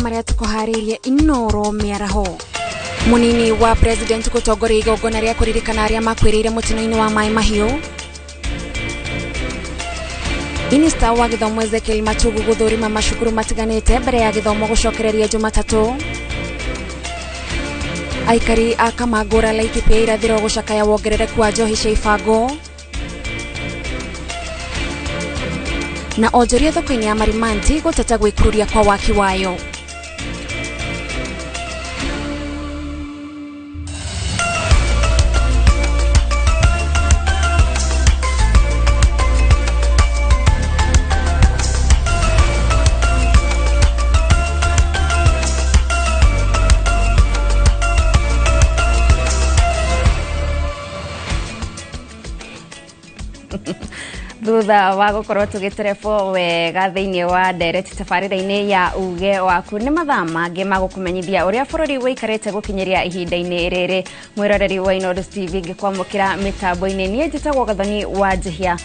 Marĩa tũkũharĩirie Inoro mĩaraho. Munini wa president gũtongoria igongona rĩa kũririkana arĩa makuĩrĩire mũtino-inĩ wa Mai Mahiũ. Minista wa gĩthomo Ezekiel Machogu gũthũrima macukuru matiganĩte mbere ya gĩthomo gũcokereria Jumatatũ. Aikari a Kamangũra Laikipia irathĩro gũcakaya wongerereku wa njohi cia ibango. Na onjoria thoko-inĩ ya Marimanti gũteta gwĩkururia kwa waki wayo. Thutha wa gũkorwo tũgĩterebwo wega thĩinĩ wa ndereti tabarĩra-inĩ ya uge waku, nĩ mathaa mangĩ ma gũkũmenyithia ũrĩa bũrũri wĩikarĩte gũkinyĩria ihinda-inĩ rĩrĩ. Mwĩroreri wa Inooro TV ngĩkwamũkĩra mĩtambo-inĩ, niĩ njĩtagwo Gathoni wa Njihia.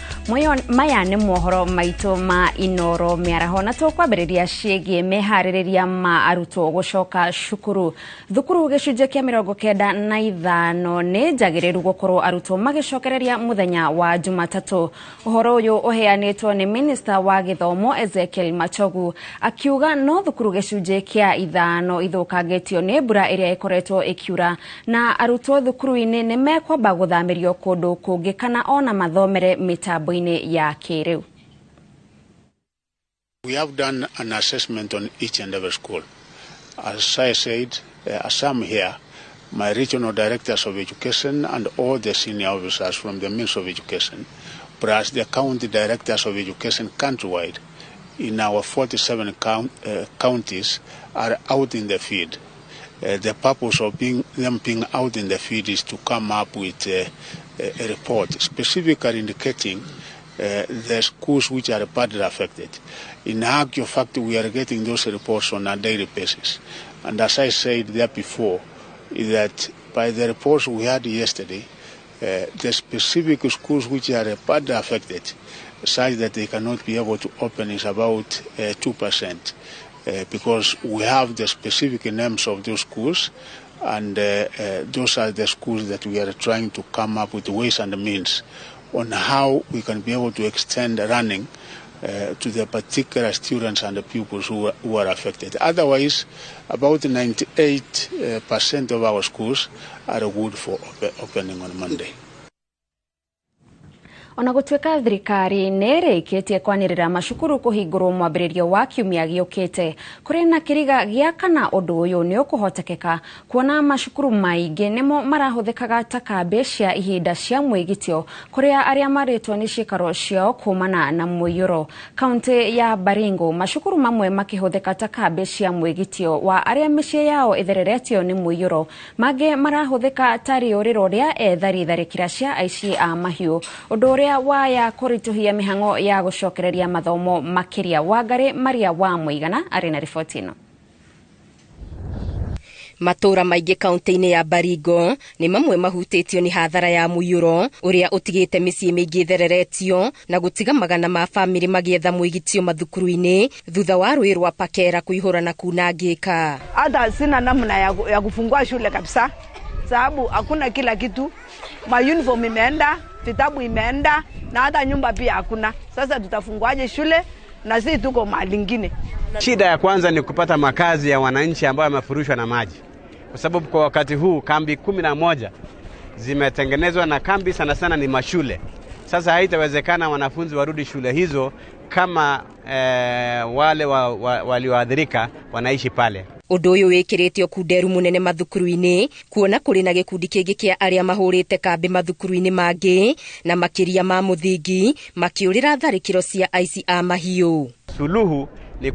Maya nĩ mohoro maitũ ma Inooro mĩaraho, na tũkwambĩrĩria ciĩgiĩ meharĩrĩria ma arutwo gũcoka cukuru. Thukuru gĩcunjĩ kĩa 95 nĩ njagĩrĩru gũkorwo arutwo magĩcokereria mũthenya wa Jumatatũ. Ũhoro ũyũ ũheanĩtwo nĩ Minister wa gĩthomo Ezekiel Machogu akiuga no thukuru gĩcunjĩ kĩa 5 ithũkangĩtio nĩ mbura ĩrĩa ĩkoretwo ĩkiura, na arutwo thukuru-inĩ nĩ mekwamba gũthamĩrio kũndũ kũngĩ kana ona mathomere mĩtambo-inĩ ya kĩrĩu. We have done an assessment on each and every school. As I said, as I'm here, my regional directors of education and all the senior officers from the Ministry of Education, plus the county directors of education countrywide in our 47 counties are out in the field. The purpose of them being out in the field is to come up with a report specifically indicating the schools which are badly affected. In actual fact, we are getting those reports on a daily basis. And as I said there before, is that by the reports we had yesterday, the specific schools which are badly affected, such that they cannot be able to open, is about 2%, because we have the specific names of those schools, and those are the schools that we are trying to come up with ways and means on how we can be able to extend running to the particular students and the pupils who are affected. Otherwise, about 98% of our schools are good for opening on Monday. Ona gũtuĩka thirikari nĩ ĩrĩkĩtie kwanĩrĩra macukuru kũhingũrwo mwambĩrĩrio wa kiumia gĩũkĩte, kũrĩ na kĩriga gĩa kana ũndũ ũyũ nĩ ũkũhotekeka, kuona macukuru maingĩ nĩmo marahũthĩkaga ta kambĩ cia ihinda cia mwĩgitio kũrĩa arĩa marĩtwo nĩ ciikaro ciao kumana na mũiyũro. Kaunti ya Baringo, macukuru mamwe makĩhũthĩka ta kambĩ cia mwĩgitio wa arĩa mĩciĩ yao ĩthereretio nĩ mũiyũro, mangĩ marahũthĩka ta rĩũrĩro rĩa ethari tharĩkĩra cia aici a mahiũ, ũndũ ũrĩa waya kũritũhia mĩhang'o ya gũcokereria mathomo makĩria. Wangari Maria wa Mũigana arĩ na riboti ĩno. Matũra maingĩ kaunti-inĩ ya Baringo nĩ mamwe mahutĩtio nĩ hathara ya mũiyũro ũrĩa ũtigĩte mĩciĩ mĩingĩ ĩthereretio na gũtiga magana ma bamĩrĩ magĩetha mwĩgitio mathukuru-inĩ thutha wa rũĩ rwa Pakera kũihũra na kunangĩka. Hata sina namna ya kufungua shule kabisa, sababu hakuna kila kitu, ma uniform imeenda, vitabu imeenda, na hata nyumba pia hakuna. Sasa tutafunguaje shule na sisi tuko mahali ingine? Shida ya kwanza ni kupata makazi ya wananchi ambao wamefurushwa na maji, kwa sababu kwa wakati huu kambi 11 zimetengenezwa na kambi sana sana ni mashule. Sasa haitawezekana wanafunzi warudi shule hizo kama wale walioathirika wanaishi pale. Ũndũ ũyũ wĩkĩrĩtio kunderu mũnene mathukuru-inĩ, kuona kũrĩ na gĩkundi kĩngĩ kĩa arĩa mahũrĩte kambĩ mathukuru-inĩ mangĩ na makĩria ma mũthingi makĩũrĩra tharĩkĩro cia aici a mahiũ. Suluhu ni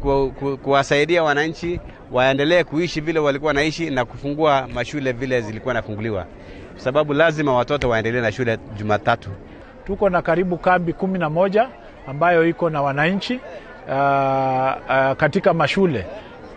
kuwasaidia wananchi waendelee kuishi vile walikuwa naishi na kufungua mashule vile zilikuwa nafunguliwa, sababu lazima watoto waendelee na shule Jumatatu. Tuko na karibu kambi 11 ambayo iko na wananchi katika mashule.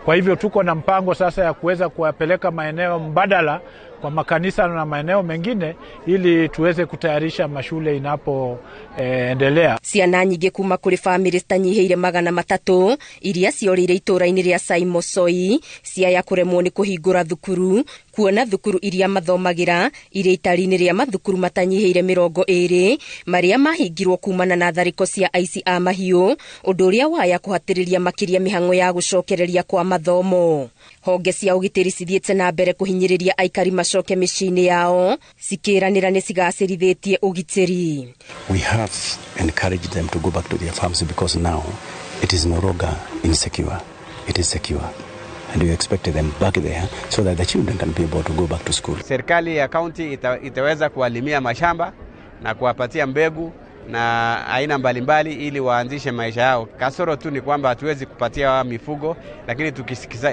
Kwa hivyo tuko na mpango sasa ya kuweza kuwapeleka maeneo mbadala kwa makanisa na maeneo mengine ili tuweze kutayarisha mashule inapoendelea. Ciana nyingĩ kuma kũrĩ bamĩrĩ citanyihĩire 300 iria ciorĩire itũũra-inĩ rĩa Saimosoi ciaya kũremwo nĩ kũhingũra thukuru, kuona thukuru iria mathomagĩra irĩ itari-inĩ rĩa mathukuru matanyihĩire 20 marĩa mahingirwo kumana na tharĩko cia aici a mahiũ, ũndũ ũrĩa waya kũhatĩrĩria makĩria mĩhang'o ya gũcokereria kwa mathomo. Honge cia ũgitĩri cithiĩte na mbere kũhinyĩrĩria aikari macoke mĩciĩ-inĩ yao, cikĩranĩra nĩ cigacĩrithĩtie ũgitĩri. We have encouraged them to go back to their farms because now it is no longer insecure, it is secure. And we expect them back there so that the children can be able to go back to school. Serikali ya kaunti itaweza kuwalimia mashamba na kuwapatia mbegu na aina mbalimbali ili waanzishe maisha yao. Kasoro tu ni kwamba hatuwezi kupatia mifugo, lakini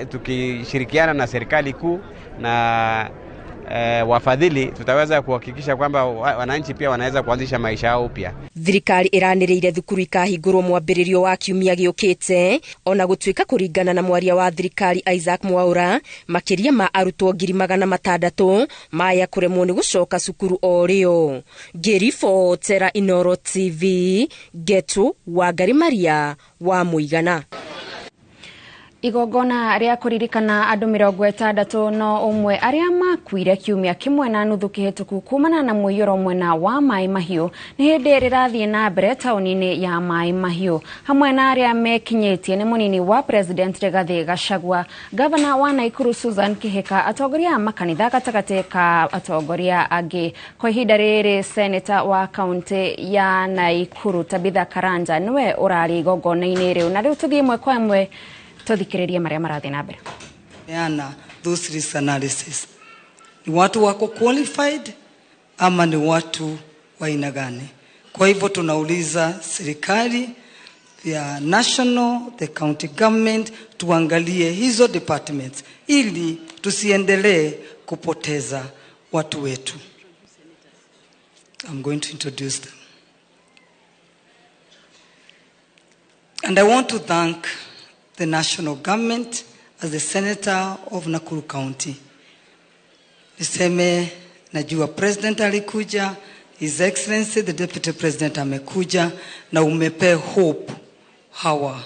tukishirikiana na serikali kuu na wafadhili tutaweza kuhakikisha kwamba wananchi pia wanaweza kuanzisha maisha yao upya. Thirikari iranĩrĩire thukuru ikahingũrwo mwambĩrĩrio wa kiumia gĩũkĩte, ona gũtuĩka kũringana na mwaria wa thirikari Isaac Mwaura, makĩria ma arutwo 600,000 maya kũremwo nĩ gũcoka cukuru o rĩo. Ngĩribotera Inooro TV, Getu Wangari Maria wa Mũigana. Igongona rĩa kũririkana andũ 61 arĩa makuire kiumia kĩmwe na nuthu kĩhĩtũku kumana na mũiyũro mwena wa Maĩ Mahiũ nĩ hĩndĩ rĩrathiĩ na mbere taũni-inĩ ya Maĩ Mahiũ. Hamwe na arĩa mekinyĩtie nĩ mũnini wa President Rigathi Gachagua, Gavana wa Nakuru Susan Kihika, atongoria a makanitha gatagatĩ ka atongoria angĩ. Kwa ihinda rĩrĩ Senator wa kaunti ya Nakuru Tabitha Karanja nĩwe ũrarĩ igongona-inĩ rĩu, na rĩu tũthiĩ ĩmwe kwa ĩmwe tuthikiririe maria marathi na mbere. Peana those risk analysis. Ni watu wako qualified ama ni watu wa aina gani? Kwa hivyo tunauliza serikali ya national, the county government, tuangalie hizo departments ili tusiendelee kupoteza watu wetu. I'm going to introduce them. And I want to thank the national government as the senator of Nakuru County. Niseme najua president alikuja, His Excellency the Deputy President amekuja, na umepe hope hawa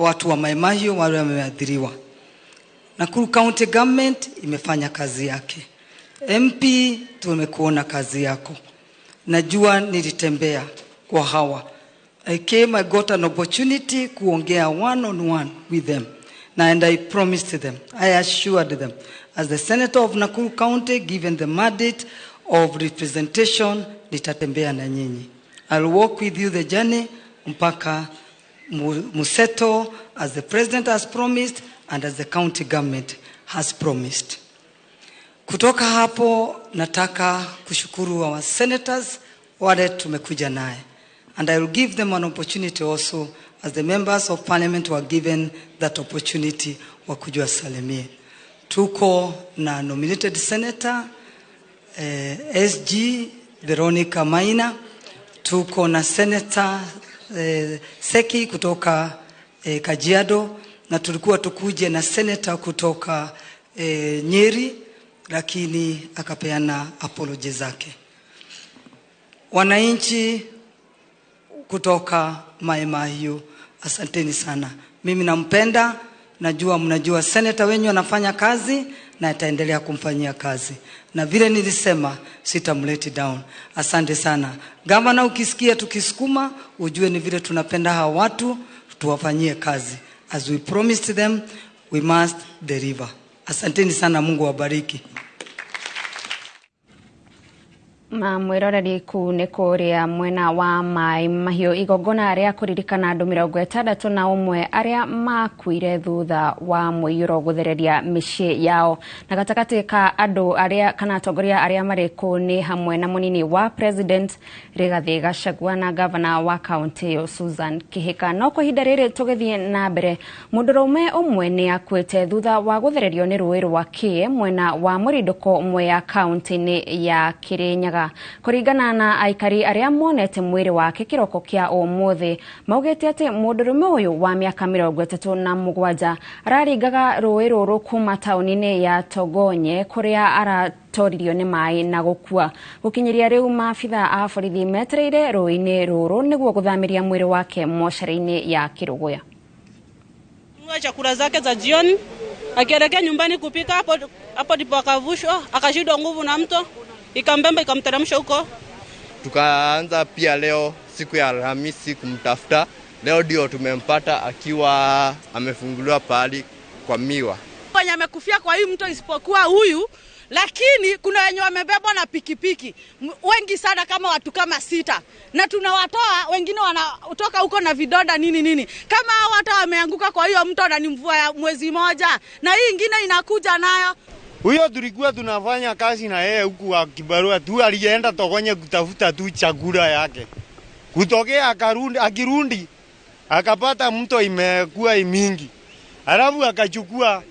watu wa Mai Mahiu wale wameathiriwa. Nakuru County Government imefanya kazi yake. MP tumekuona kazi yako. Najua nilitembea kwa hawa. I came, I got an opportunity kuongea one on one with them. And I promised them, I assured them, as the senator of Nakuru County, given the mandate of representation, nitatembea na nyinyi. I'll walk with you the journey mpaka museto, as the president has promised and as the county government has promised. Kutoka hapo nataka kushukuru our senators wale tumekuja naye. And I will give them an opportunity also, as the members of parliament were given that opportunity wakujua salimie. Tuko na nominated senator SG Veronica Maina, tuko na senator Seki kutoka Kajiado, na tulikuwa tukuje na senator kutoka Nyeri, lakini akapeana apology zake. Wananchi kutoka Mai Mahiu, asanteni sana. Mimi nampenda, najua mnajua senator wenyu anafanya kazi na ataendelea kumfanyia kazi. Na vile nilisema sitamleti down. Asante sana. Gavana, ukisikia tukisukuma ujue ni vile tunapenda hawa watu, tuwafanyie kazi. As we promised them, we must deliver. Asanteni sana, Mungu awabariki. Na mwiroreri kuu nĩ kũrĩa mwena wa Mai Mahiũ, igongona rĩa kũririkana andũ 61 arĩa makuire thutha wa mũiyũro gũthereria mĩciĩ yao. Na gatagatĩ ka andũ arĩa kana atongoria arĩa marĩ kũu nĩ hamwe na mũnini wa President Rigathi Gachagua na Governor wa kaunti ĩyo Susan Kihika. No kwa ihinda rĩrĩ tũgĩthiĩ na mbere, mũndũrũme ũmwe nĩ akuĩte thutha wa gũthererio nĩ rũĩ rwa Kĩĩ mwena wa Mũrindũko Mwea kaunti-inĩ ya Kĩrĩnyaga. Kirinyaga. Kũringana na aikari arĩa monete mwĩrĩ wake kĩroko kĩa ũmũthĩ, maugĩte atĩ mũndũrũme ũyũ wa mĩaka 37 araringaga rũĩ rũrũ kuma taũni-inĩ ya Togonye kũrĩa aratoririo nĩ maĩ na gũkua. Gũkinyĩria rĩu maabitha a borithi metereire rũĩ-inĩ rũrũ nĩguo gũthamĩria mwĩrĩ wake mocarĩ-inĩ ya Kĩrũgũya. Chakula zake za jioni akielekea nyumbani kupika, hapo ndipo akavushwa, akashindwa nguvu na mto ikambemba ikamteremsha huko. Tukaanza pia leo siku ya Alhamisi kumtafuta. Leo ndio tumempata akiwa amefunguliwa pahali kwa miwa. Wenye amekufia kwa hii mto isipokuwa huyu, lakini kuna wenye wamebebwa na pikipiki wengi sana, kama watu kama 6, na tunawatoa wengine wanatoka huko na vidonda nini nini. Kama hao hata wameanguka kwa hiyo mto na ni mvua ya mwezi moja, na hii ingine inakuja nayo. Huyo tulikuwa tunafanya kazi na yeye huku wa kibarua tu, alienda Togonye kutafuta tu chakula yake. Kutokea akirundi akapata mto imekuwa mingi. Alafu akachukua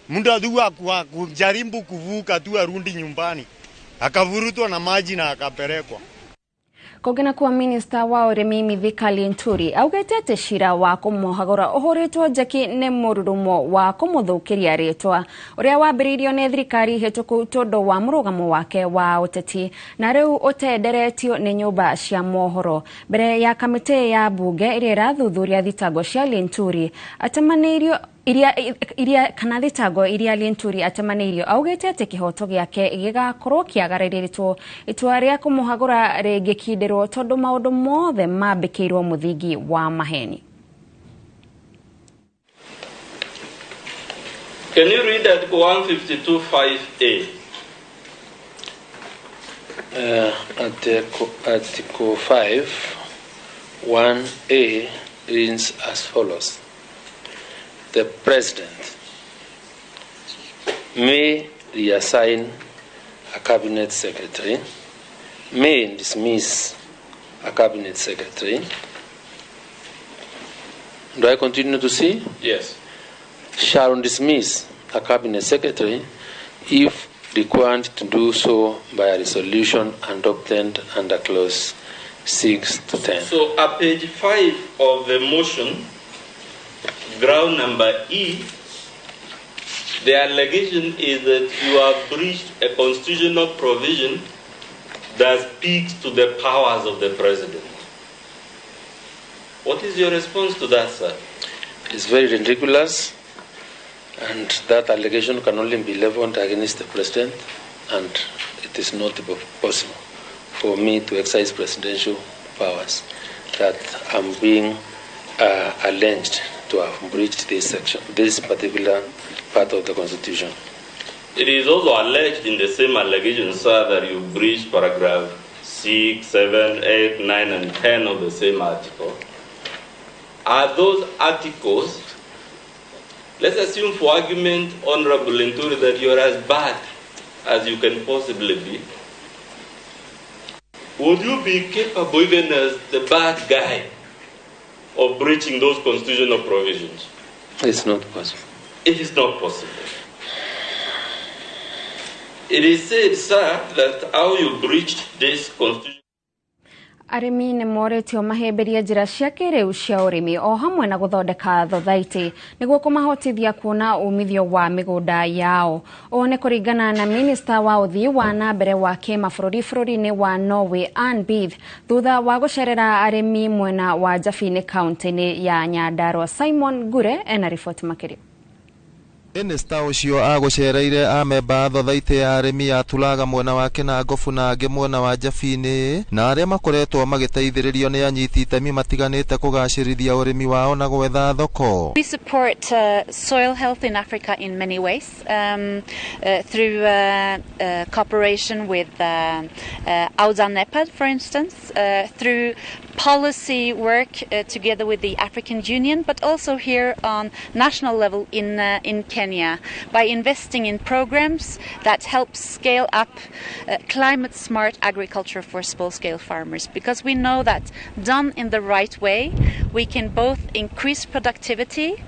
muda tu wa kujaribu kuvuka tu arundi nyumbani. Akavurutwa na maji na akapelekwa. Kũngĩ kuwa minista wa ũrĩmi Mithika Linturi augĩte atĩ cira wa kũmũhagũra ũhũrĩtwo njeki nĩ mũrurumo wa kũmũthũkĩria rĩtwa ũrĩa wambĩrĩirio nĩ thirikari hĩtũku tondũ wa mũrũgamo wake wa ũteti na rĩu ũtenderetio nĩ nyũmba cia mohoro. Mbere ya kamĩtĩ ya mbunge ĩrĩa ĩrathuthuria thitango cia Linturi atemanĩirio iria kana thitango iria Linturi atemanĩirio augĩte atĩ kĩhoto gĩake gĩgakorwo kĩagararĩtwo itua rĩa kũmũhagũra rĩngĩkindĩrwo tondũ maũndũ mothe mambĩkĩirwo mũthingi wa maheni. Can you read Article 152.5a? Article 5, 1a reads as follows. The President may reassign a cabinet secretary, may dismiss a cabinet secretary. Do I continue to see? Yes. Shall dismiss a cabinet secretary if required to do so by a resolution adopted under clause 6 to 10. So at page 5 of the motion, ground number E, the allegation is that you have breached a constitutional provision that speaks to the powers of the president. What is your response to that, sir? It's very ridiculous, and that allegation can only be leveled against the president, and it is not possible for me to exercise presidential powers that I'm being alleged to have breached this section, this particular part of the Constitution. It is also alleged in the same allegation, sir, that you breached paragraph 6, 7, 8, 9, and 10 of the same article. Are those articles, let's assume for argument, Honorable Linturi, that you are as bad as you can possibly be. Would you be capable, even as the bad guy, of breaching those constitutional provisions? It's not possible. It is not possible. It is said, sir, that how you breached this constitution. Arĩmi nĩ morĩtio mahĩmbĩrie njĩra cia kĩrĩu cia ũrĩmi o hamwe na gũthondeka thothaitĩ nĩguo kũmahotithia kuona umithio wa mĩgũnda yao. Ũũ nĩ kũringana na minista wa ũthii wa na mbere wa kĩmabũrũri bũrũri-inĩ wa Norway Anne Bith thutha wa gũcerera arĩmi mwena wa Njabini kaunti-inĩ ya Nyandarua. Simon Ngure ena riboti makĩria. Minista ũcio agũcereire amemba thothaitĩ ya arĩmi ya Tulaga mwena wa Kĩnangobu na angĩ mwena wa Njabini na arĩa makoretwo magĩteithĩrĩrio nĩ anyiti itemi matiganĩte kũgacĩrithia ũrĩmi wao na gwetha thoko. We support soil health in Africa in many ways through cooperation with Auda NEPAD, for instance, through policy work together with the African Union, but also here on national level in Kenya by investing in programs that help scale up climate-smart agriculture for small-scale farmers, because we know that done in the right way, we can both increase productivity,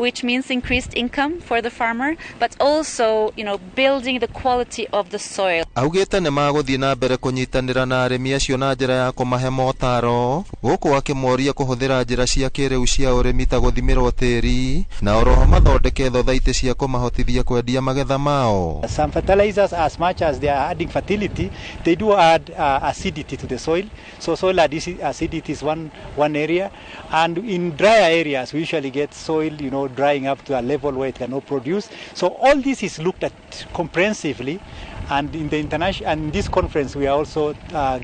which means increased income for the farmer, but also, you know, building the quality of the soil. Augĩte nĩ magũthiĩ na mbere kũnyitanĩra na arĩmi acio na njĩra ya kũmahe motaro, gũkũ akĩmoria kũhũthĩra njĩra cia kĩrĩu cia ũrĩmi ta gũthimĩrwo tĩri na oroho mathondeke thothaitĩ cia kũmahotithia kwendia magetha mao. Some fertilizers, as much as they are adding fertility, they do add acidity to the soil. So soil acidity is one area, and in drier areas we usually get soil, you know, drying up to a level where it cannot produce. So all this is looked at comprehensively, and in the international and in this conference we are also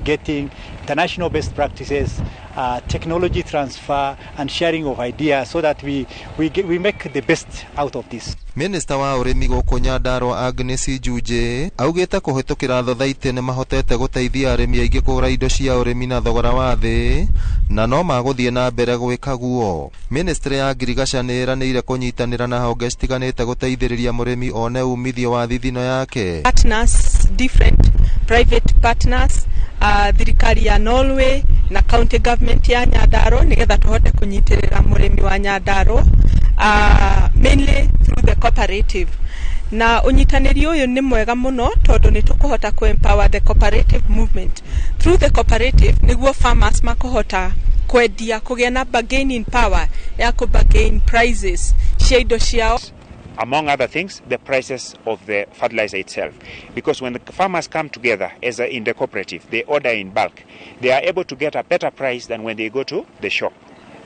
getting international best practices, technology transfer and sharing of ideas so that we make the best out of this. Minista wa ũrĩmi gũkũ Nyandarua Agnes Njunje augĩte kũhĩtũkĩra thothaitĩ nĩ mahotete gũteithia arĩmi aingĩ kũgũra indo cia ũrĩmi na thogora wa thĩ na no magũthiĩ na mbere gwĩka guo. Ministry ya ngirigaca nĩ ĩranĩire kũnyitanĩra na honge citiganĩte gũteithĩrĩria mũrĩmi one umithio wa thithino yake. Partners, different private partners, thirikari ya Norway na county government ya Nyandarua nigetha tuhote kunyitirira murimi wa Nyandarua, mainly through the cooperative. Na unyitanĩri ũyũ nĩ mwega mũno tondũ nĩ tũkũhota ku empower the cooperative movement. Through the cooperative nĩguo farmers makũhota kwendia, kũgĩa na bargaining power ya kũ bargain prices cia indo ciao. Among other things, the prices of the fertilizer itself. Because when the farmers come together as in the cooperative, they order in bulk. They are able to get a better price than when they go to the shop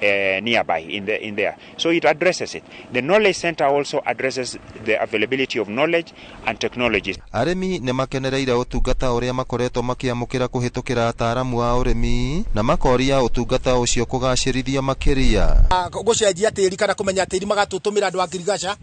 nearby in there. So it addresses it. The knowledge center also addresses the availability of knowledge and technologies. Arĩmi nĩ makenereire ũtungata ũrĩa makoretwo makĩamũkĩra kũhĩtũkĩra ataaramu a ũrĩmi na makoria ũtungata ũcio kũgacĩrithio makĩria. Gũcenjia tĩri kana kũmenya tĩri magatũtũmĩra andũ a ngirigaca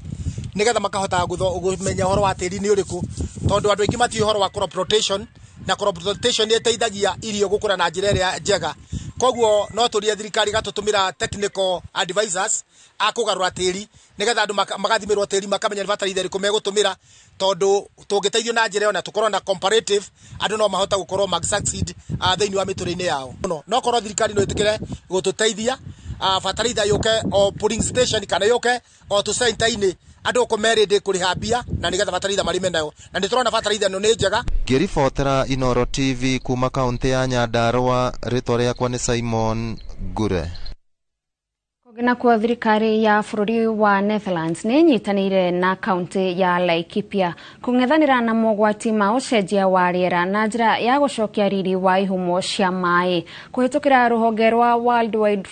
nigetha makahota kũmenya ũhoro wa tĩri nĩ ũrĩkũ, tondũ andũ aingĩ matiũĩ ũhoro wa crop rotation, na crop rotation nĩ ĩteithagia irio gũkũra na njĩra ĩrĩa njega. Koguo no tũrie thirikari gatũtũmĩra technical advisors a kũgarũra tĩri nigetha andũ magathimĩrwo tĩri makamenya nĩ bataraitha ĩrĩkũ megũtũmĩra, tondũ tũngĩteithio na njĩra ĩyo na tũkorwo na comparative, andũ no mahota gũkorwo mag succeed thĩinĩ wa mĩtũrĩre-inĩ yao. No korwo thirikari no ĩtĩkĩre gũtũteithia bataraitha yũke o polling station kana yũke o tũ center-inĩ andũ kũ merĩndĩ kũrĩha mbia na nĩgetha bataraitha marĩme nayo, na nĩ tũrona bataraitha ĩno nĩ njega. Ngĩribotera Inoro TV kuma kaunti ya Nyandarua, rĩtwa rĩakwa nĩ Simon Ngure. Nakuo thirikari ya bũrũri wa Netherlands nĩ ĩnyitanĩire na kaunti ya Laikipia kũng'ethanĩra na mogwati ma ũcenjia wa rĩera na njĩra ya gũcokia riri wa ihumo cia maĩ kũhĩtũkĩra rũhonge rwa World Wide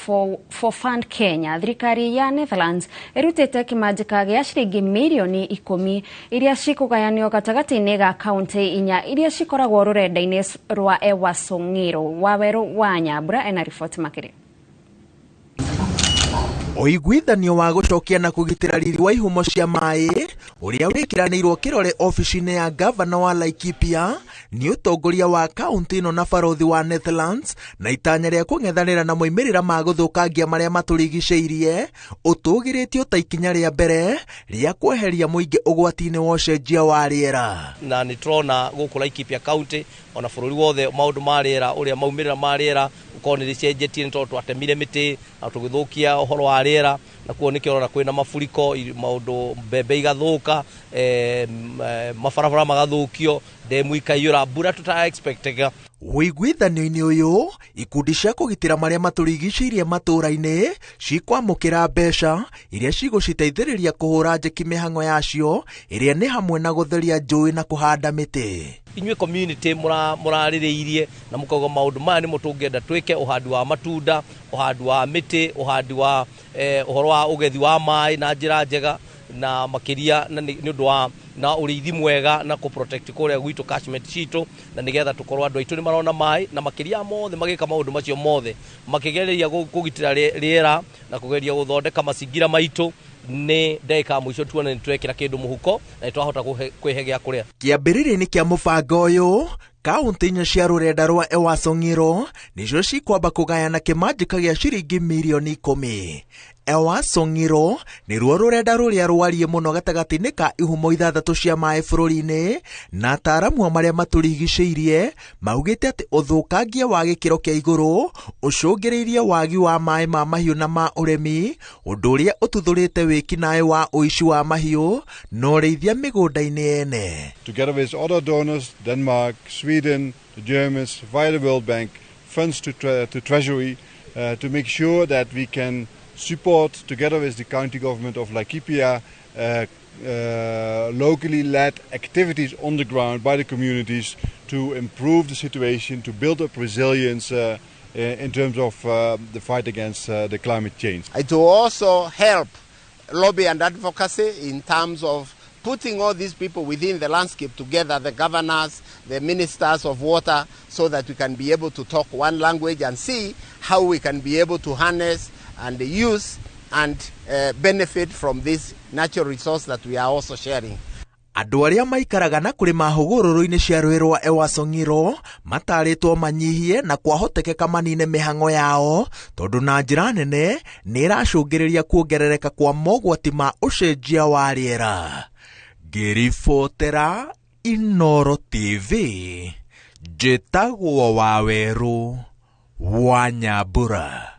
for Fund Kenya. Thirikari ya Netherlands ĩrutĩte kĩmanjĩka gĩa ciringi mirioni 10 iria cikũgayanio gatagatĩ-inĩ ga kaunti 4 iria cikoragwo rũrenda-inĩ rwa Ewaso Ng'iro. Wawerũ wa Nyambura ena riboti makĩria. Ũiguithanio wa gũcokia na kũgitĩra riri wa ihumo cia maĩ ũrĩa wĩkĩranĩirwo kĩrore ofici-inĩ ya gavana wa Laikipia nĩ ũtongoria wa kaunti ĩno na barothi wa Netherlands na itanya rĩa kũng'ethanĩra na moimĩrĩra ma gũthũkangia marĩa matũrigicĩirie ũtũgĩrĩtio ta ikinya rĩa mbere rĩa kweheria mũingĩ ũgwati-inĩ wa ũcenjia wa rĩera. Na nĩ tũrona gũkũ Laikipia kaunti ona bũrũri wothe maũndũ ma rĩera ũrĩa maumĩrĩra ma rĩera ũkorwo nĩ rĩcenjetie nĩ tondũ twatemire mĩtĩ na tũgĩthũkia ũhoro wa rĩera, na kuo nĩkĩo ũrona kwĩna maburiko, maũndũ mbembe igathuka, mabarabara magathũkio, ndemu ikaiyũra, mbura tũta expectaga. Ũiguithanio-inĩ ũyũ ikundi cia kũgitĩra marĩa matũrigicĩirie matũũra-inĩ cikwamũkĩra mbeca iria cigũciteithĩrĩria kũhũra njeki mĩhang'o yacio ĩrĩa nĩ hamwe na gũtheria njũĩ na kũhanda mĩtĩ. Inyuĩ community mũrarĩrĩirie na mũkauga maũndũ maya nĩmo tũngĩenda twĩke, ũhandi wa matunda, ũhandi wa mĩtĩ, ũhandi wa ũhoro wa ũgethi wa maĩ na njĩra njega na makĩria na nĩ ũndũ wa na ũrĩithi mwega na kũ protect kũrĩa gwitũ catchment citũ, na nĩgetha tũkorwo andũ aitũ nĩ marona maĩ, na makĩria mothe magĩka maũndũ macio mothe makĩgeria kũgitĩra rĩera na kũgeria gũthondeka macingira maitũ. Nĩ ndagĩka ya mũico tuone nĩ twekĩra kĩndũ mũhuko na nĩ twahota kwĩhe gĩa kũrĩa. Kĩambĩrĩria-inĩ kĩa mũbango ũyũ kaunti 4 cia rũrenda rwa Ewaso Ng'iro nĩcio cikwamba kũgayana kĩmanjĩka gĩa ciringi mirioni 10. Ewaso Ng'iro nĩruo rũrenda rũrĩa rwarie mũno gatagatĩ-inĩ ka ihumo 6 cia maĩ bũrũri-inĩ, na ataaramu a marĩa matũrigicĩirie maugĩte atĩ ũthũkangia wa gĩkĩro kĩa igũrũ ũcũngĩrĩirie wagi wa maĩ ma mahiũ na ma ũrĩmi, ũndũ ũrĩa ũtuthũrĩte wĩkinaĩ wa ũici wa mahiũ na ũrĩithia mĩgũnda-inĩ ene. Together with other donors, Denmark, Sweden, the Germans, via the World Bank, funds to Treasury to make sure that we can support, together with the county government of Laikipia, locally led activities on the ground by the communities to improve the situation, to build up resilience in terms of the fight against the climate change. It will also help lobby and advocacy in terms of putting all these people within the landscape together, the governors, the ministers of water, so that we can be able to talk one language and see how we can be able to harness and use and benefit from this natural resource that we are also sharing. Andũ arĩa maikaraga na kũrĩma hũgũrũrũ-inĩ cia rũĩ rwa Ewaso Ng'iro matarĩtwo manyihie na kwahotekeka manine mĩhang'o yao, tondũ na njĩra nene nĩ ĩracũngĩrĩria kuongerereka kwa mogwati ma ũcenjia wa rĩera. Ngĩribotera Inooro TV, njĩtagwo Wawerũ wa Nyambura.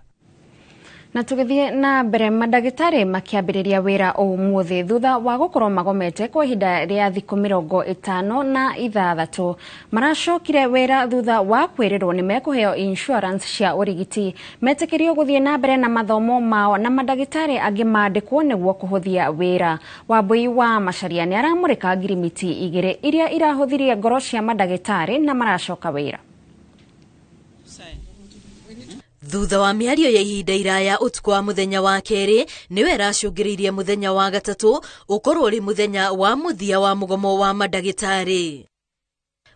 Na tũgĩthiĩ na mbere, mandagĩtarĩ makĩambĩrĩria wĩra ũmũthĩ thutha wa gũkorwo magomete kwa ihinda rĩa thikũ 56. Maracokire wĩra thutha wa kwĩrĩrwo nĩ mekũheo insurance cia ũrigiti, metĩkĩrio gũthiĩ na mbere na mathomo mao, na mandagĩtarĩ angĩ mandĩkwo nĩguo kũhũthia wĩra. Wambui wa Macharia nĩ aramũrĩka ngirimiti 2 iria irahũthirie ngoro cia mandagĩtarĩ na maracoka wĩra. Thutha wa mĩario ya ihinda iraya ũtukũ wa mũthenya wa kerĩ nĩwe ĩracũngĩrĩirie mũthenya wa gatatũ ũkorwo ũrĩ mũthenya wa mũthia wa mũgomo wa mandagĩtarĩ.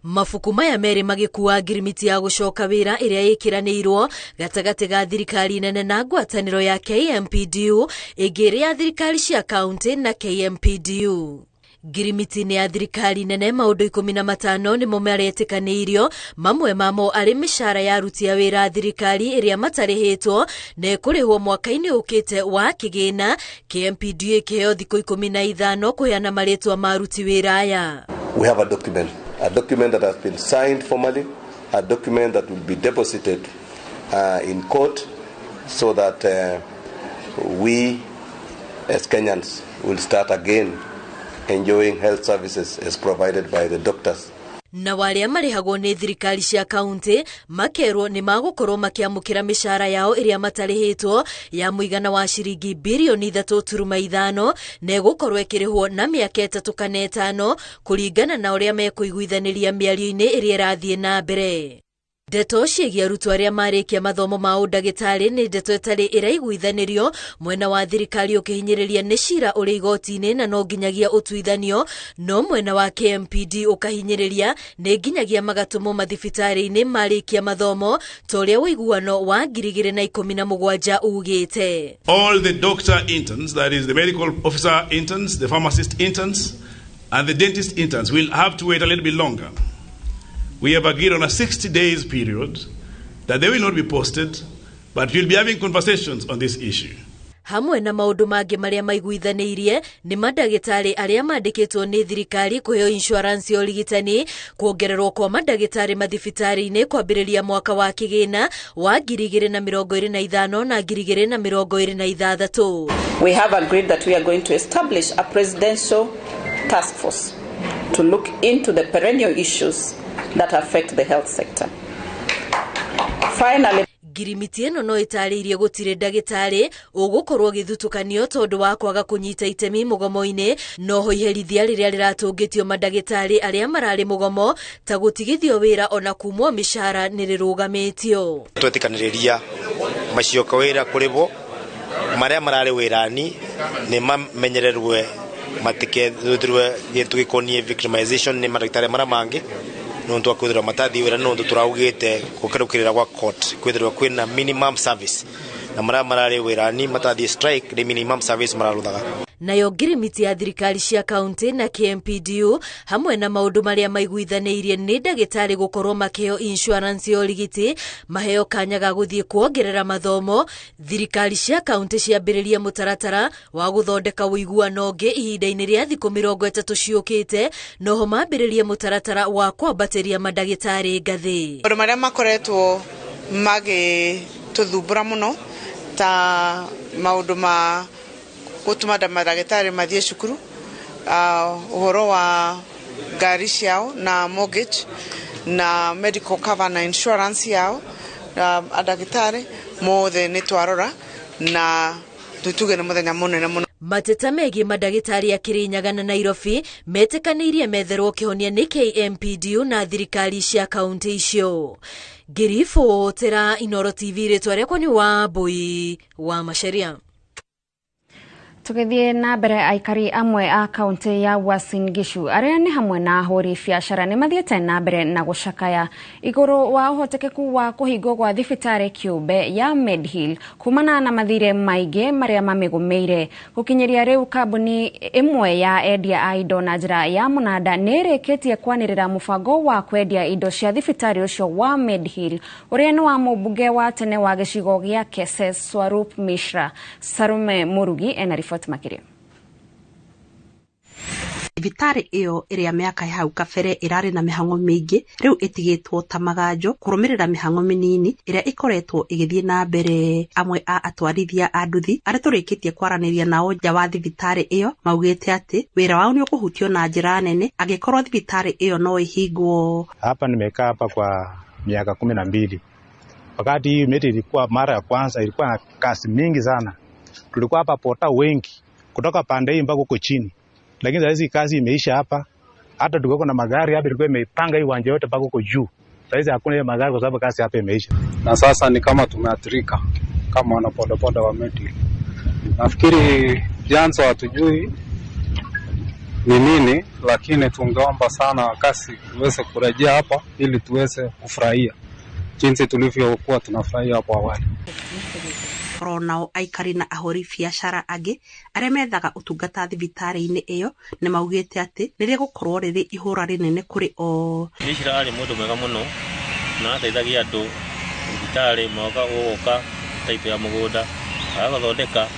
Mabuku maya merĩ magĩkua ngirimiti ya gũcoka wĩra ĩrĩa ĩkĩranĩirwo gatagatĩ ga thirikari nene na ngwatanĩro ya KMPDU, ĩngĩ ĩrĩ ya thirikari cia kaunti na KMPDU. Ngirimiti-inĩ ya thirikari nene maũndũ 15 nĩmo maretĩkanĩirio, mamwe mamo arĩ mĩcara ya aruti a wĩra thirikari ĩrĩa matarĩhĩtwo na ĩkũrĩhwo mwaka-inĩ ũkĩte wa kĩgĩna. KMPDU ĩkĩheo thikũ 15 kũheana marĩtwa ma aruti wĩra aya. We have a document that has been signed formally, a document that will be deposited in court so that we as Kenyans will start again enjoying health services as provided by the doctors. Na warĩa marĩhagwo nĩ thirikari cia kaunti makerwo nĩ magũkorwo makĩamũkĩra mĩcara yao ĩrĩa matarĩhĩtwo ya mũigana wa ciringi birioni 3.5 na ĩgũkorwo ĩkĩrĩhwo na mĩaka 3 kana 5 kũringana na ũrĩa mekũiguithanĩria mĩario-inĩ ĩrĩa ĩrathiĩ na mbere. Ndeto ciĩgiĩ arutwo arĩa marĩkia mathomo ma ũndagĩtarĩ nĩ ndeto ĩtarĩ ĩraiguithanĩrio, mwena wa thirikari ũkĩhinyĩrĩria nĩ cira ũrĩ igoti-inĩ na no nginyagia ũtuithanio, no mwena wa KMPD ũkahinyĩrĩria nĩ nginyagia magatũmwo mathibitarĩ-inĩ marĩkia mathomo ta ũrĩa ũiguano wa 2017 ugĩte. All the doctor interns, that is the medical officer interns, the pharmacist interns and the dentist interns will have to wait a little bit longer. We have agreed on a 60 days period that they will not be posted, but we'll be having conversations on this issue. Hamwe na maũndũ mangĩ marĩa maiguithanĩirie nĩ mandagĩtarĩ arĩa mandĩkĩtwo nĩ thirikari kũheo insurance ya ũrigitani, kuongererwo kwa mandagĩtarĩ mathibitarĩ-inĩ kwambĩrĩria mwaka wa kĩgĩna wa 2025 na 2026. We have agreed that we are going to establish a presidential task force to look into the perennial issues that affect the health sector. Finally, ngirimiti ĩno no ĩtarĩirie gũtirĩ ndagĩtarĩ ũgũkorwo gĩthutũkanio tondũ wa kwaga kũnyita itemi mũgomo-inĩ, noho iherithia rĩrĩa rĩratũngĩtio mandagĩtarĩ arĩa mararĩ mũgomo ta gũtigithio wĩra ona kumwo mĩcara nĩ rĩrũgamĩtio. Twetĩkanĩrĩria macoka wĩra kũrĩ bo marĩa mararĩ wĩrani nĩ mamenyererwe matikethirwe gĩtũ gĩkoniĩ victimization nĩ mandagĩtarĩ marĩa mangĩ nondu akwithirwa matathi wira nondu turaugite gukerukirira gwa court kwithirwa kwina minimum service na maria marari wirani matathi strike ni minimum service mararuthaga. Nayo ngirimiti ya thirikari cia kaunti na KMPDU hamwe na maundu maria maiguithanĩirie nĩ ndagĩtarĩ gũkorwo makĩheo insurance ya ũrigiti, maheo kanya ga gũthiĩ kuongerera mathomo, thirikari cia kaunti ciambĩrĩrie mũtaratara wa gũthondeka ũiguano ũngĩ ihinda-inĩ rĩa thikũ 30 ciũkĩte, noho mambĩrĩrie mũtaratara wa kwambatĩria mandagĩtarĩ ngathĩ. Maũndũ marĩa makoretwo magĩtũthumbũra mũno ta maũndũ ma gũtũma mandagĩtarĩ mathiĩ cukuru, ũhoro wa ngari ciao na mortgage na medical cover na insurance yao, ndagĩtarĩ mothe nĩ twarora na tutuge nĩ mũthenya mũnene mũno. Mateta megiĩ mandagĩtarĩ a Kirinyaga na Nairobi metĩkanĩirie metherwo kĩhonia nĩ KMPDU na thirikari cia kaunti icio. Ngĩribotera Inooro TV, rĩtwa rĩakwa nĩ Wambui wa Macharia. Tũgĩthiĩ na mbere, aikari amwe a kaunti ya Uasin Gishu arĩa nĩ hamwe na ahũri biacara nĩ mathiĩte na mbere na gũcakaya igũrũ wa ũhotekeku wa kũhingwo gwa thibitarĩ kĩũmbe ya Medhill kumana na mathirĩ maingĩ marĩa mamĩgũmĩire. Gũkinyĩria rĩu kambuni ĩmwe ya endia a indo na njĩra ya mũnanda nĩ ĩrĩkĩtie kwanĩrĩra mũbango wa kwendia indo cia thibitarĩ ũcio wa Medhill ũrĩa nĩ wa mũmbunge wa tene wa gĩcigo gĩa Keses Swarup Mishra. Sarume Murugi ena riboti makĩria. Thibitarĩ ĩyo ĩrĩa mĩaka ya hau kabere ĩrarĩ na mĩhang'o mĩingĩ rĩu ĩtigĩtwo ta maganjo kũrũmĩrĩra mĩhang'o mĩnini ĩrĩa ĩkoretwo ĩgĩthiĩ na mbere. Amwe a atwarithia a nduthi arĩa tũrĩkĩtie kwaranĩria nao nja wa thibitarĩ ĩyo maugĩte atĩ wĩra wao nĩ ũkũhutio na njĩra nene angĩkorwo thibitarĩ ĩyo no ĩhingwo. Hapa nimekaa hapa kwa miaka 12. Wakati hii miti ilikuwa mara ya kwanza ilikuwa na kasi mingi sana. Tulikuwa hapa pota wengi kutoka pande hii mpaka huko chini. Lakini sasa kazi imeisha hapa. Hata tulikuwa na magari hapa, ilikuwa imeipanga hii uwanja yote mpaka huko juu. Sasa hakuna hiyo magari kwa sababu kazi hapa imeisha. Na sasa ni kama tumeathirika kama wana bodaboda wa Medhill. Nafikiri vyanzo hatujui ni nini, lakini tungeomba sana kazi iweze kurejea hapa ili tuweze kufurahia jinsi tulivyokuwa tunafurahia hapo awali. Nao aikari na ahũri biacara angĩ arĩa methaga ũtungata thibitarĩ-inĩ ĩyo nĩ maugĩte atĩ nĩ rĩgũkorwo rĩrĩ ihũra rĩnene kũrĩ o. Mishra arĩ mũndũ mwega mũno na ateithagia andũ thibitarĩ moka gũgũka taitũ ya mũgũnda agagathondeka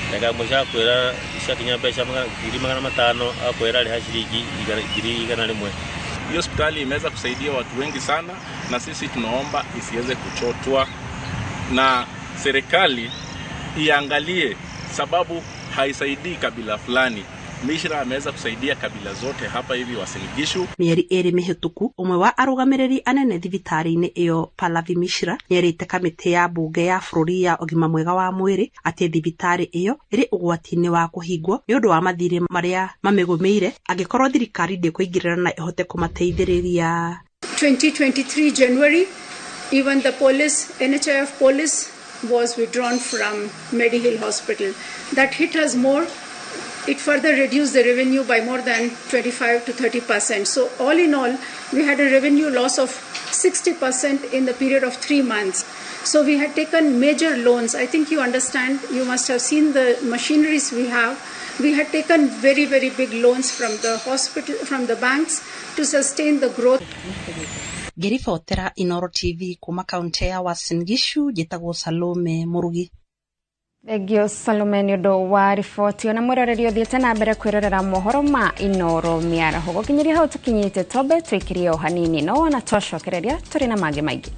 ndagĩka ĩmwe ciakwĩra ciakinya mbeca 500,000 akwĩra rĩha ciringi 100,000. Hiyo hospitali imeweza kusaidia watu wengi sana, na sisi tunaomba isiweze kuchotwa na serikali iangalie, sababu haisaidii kabila fulani. Mishra ameweza kusaidia kabila zote hapa hivi Uasin Gishu. Mĩeri 2 mĩhĩtũku ũmwe wa arũgamĩrĩri anene thibitarĩ-inĩ ĩyo Pallavi Mishra nĩerĩte kamĩtĩ ya mbunge ya bũrũri ya ũgima mwega wa mwĩrĩ atĩ thibitarĩ ĩyo ĩrĩ ũgwati-inĩ wa kũhingwo nĩ ũndũ wa mathirĩ marĩa mamĩgũmĩire angĩkorwo thirikari ndĩkũingĩrĩra na ĩhote kũmateithĩrĩria. 2023 January, even the police, NHIF police was withdrawn from Medihill Hospital. That hit us more. It further reduced the revenue by more than 25 to 30%. So all in all, we had a revenue loss of 60% in the period of 3 months. So we had taken major loans. I think you understand, you must have seen the machineries we have. We had taken very, very big loans from the hospital, from the banks to sustain the growth. Ngĩribotera Inooro TV kuma kaunti ya Uasin Gishu, njĩtagwo Salome Murugi. Thengio Salome nĩ ũndũ wa riboti. Ona mwĩroreri ũthiĩte na mbere kwĩrorera mohoro ma Inooro mĩaraho. Gũkinyĩria hau tũkinyĩte, twambe twĩkĩrie o hanini, no wona twacokereria tũrĩ na mangĩ maingĩ.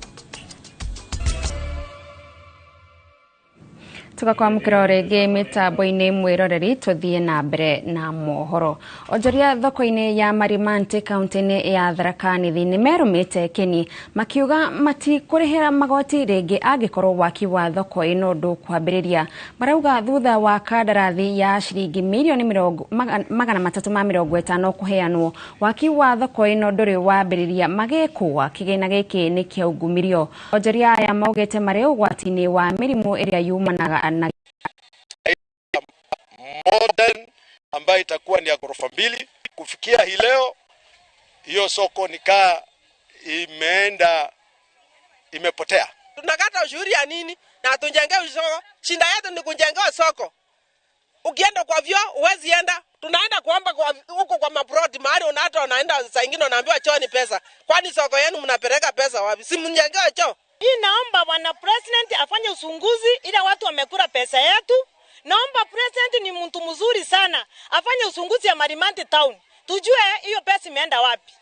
Tugakwamũkĩra o rĩngĩ mĩtambo-inĩ mwĩroreri, tũthiĩ na mbere na mohoro. Onjoria thoko-inĩ ya Marimanti kaunti-inĩ ya Tharaka Nithi nĩ merũmĩte kĩni makiuga matikũrĩhĩra magoti rĩngĩ angĩkorwo waki wa thoko ĩno ndũkwambĩrĩria. Marauga thutha wa kandarathi ya ciringi mirioni 350 kũheanwo, waki wa thoko ĩno ndũrĩ wambĩrĩria, magĩkũa kĩgĩna gĩkĩ nĩ kĩaungumirio. Onjoria aya maugĩte marĩ ũgwati-inĩ wa mĩrimũ ĩrĩa yumanaga na modern ambayo itakuwa ni ya ghorofa 2. Kufikia hii leo hiyo soko nikaa imeenda imepotea. Tunakata ushuru ya nini na tujenge soko? Shinda yetu ni kujenga soko. Ukienda kwa vyoo huwezi enda. Tunaenda kuomba huko kwa mabrodi mahali hata unaenda saa ingine unaambiwa choo ni pesa. Kwani soko yenu mnapeleka pesa wapi? Si mnjengewe choo. Hii naomba bwana president afanye uchunguzi ila watu wamekula pesa yetu. Naomba president ni mtu mzuri sana, afanye uchunguzi ya Marimanti Town. Tujue hiyo pesa imeenda wapi.